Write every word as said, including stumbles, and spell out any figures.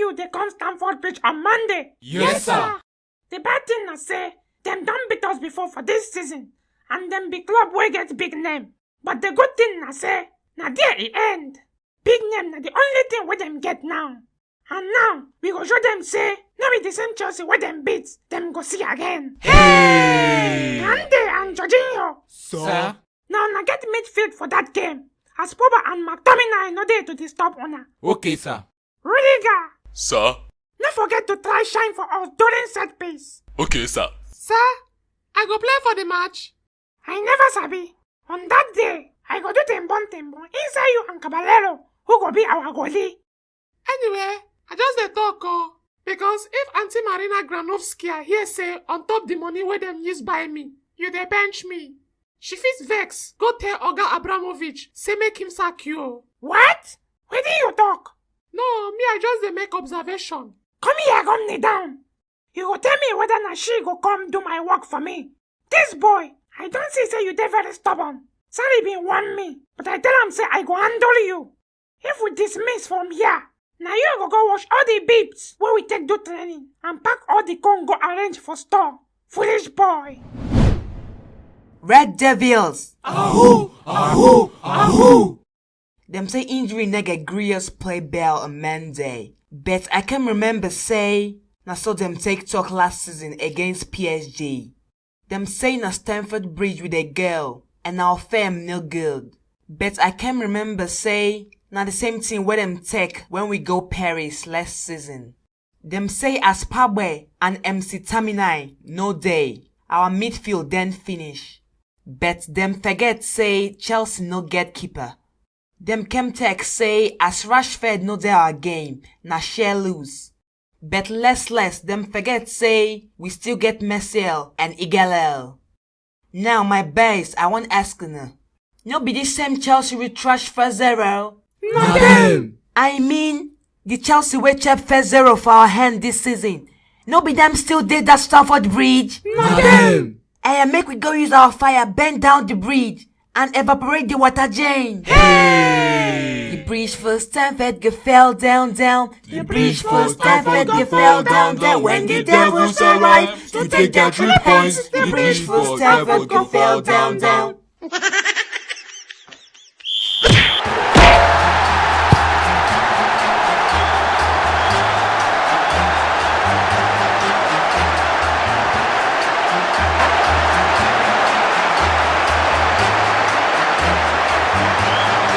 You dey come Stamford Bridge on Monday. Yes, sir. The bad thing na say dem don beat us before for this season, and dem be club wey get big name. But the good thing na say na there e end. Big name na the only thing wey dem get now. And now we go show dem say no be the same Chelsea wey dem beat dem go see again. Hey! Kante and Jorginho. Sir? Now una get midfield for that game, as Pogba and McTominay no dey to disturb una. Okay, sir. Rudiger, sir? No forget to try shine for us during set piece. Okay, sir. Sir, I go play for the match. I never sabi. On that day, I go do tembon tembon inside you and Caballero, who go be our goalie. Anyway, I just dey talk o, because if Auntie Marina Granovskia hear say on top the money wey dem use buy me, you dey bench me, she fit vex go tell Oga Abramovich say make him sack you o. What? Wetin you talk? No, me, I just dey make observation. Come here, come kneel down. You go tell me whether na she go come do my work for me. This boy, I don see say you dey very stubborn. Sarri bin warn me, but I tell am say I go handle you. If we dismiss from here, na you go go wash all the bibs wey we take do training and pack all the con go arrange for store. Foolish boy. Red Devils! Ahoo! Ahoo! Ahoo! Dem say injury no get gree us play ball on Monday, but I can remember say na so dem take talk last season against P S G. Dem say na Stamford Bridge we dey go, and our form no good. But I can remember say na the same thing wey dem take when we go Paris last season. Dem say as Pogba and McTominay no dey, our midfield don finish. But dem forget say Chelsea no get keeper. Dem come talk say as Rashford no dey our game, na share lose. But less less, dem forget say we still get Martial and Igalel. Now, my boys, I wan ask una. No be this same Chelsea we trash four zero? Na dem! I mean, the Chelsea wey chop four zero for our hand this season. No be dem still dey that Stamford Bridge? Na dem! Aya, make we go use our fire, burn down the bridge, and evaporate the water, Jane. Hey! The bridge for Stamford go fall down, down. The bridge for Stamford go fall down, down. When the devils arrive to take their three points, the bridge for Stamford go fall down, down.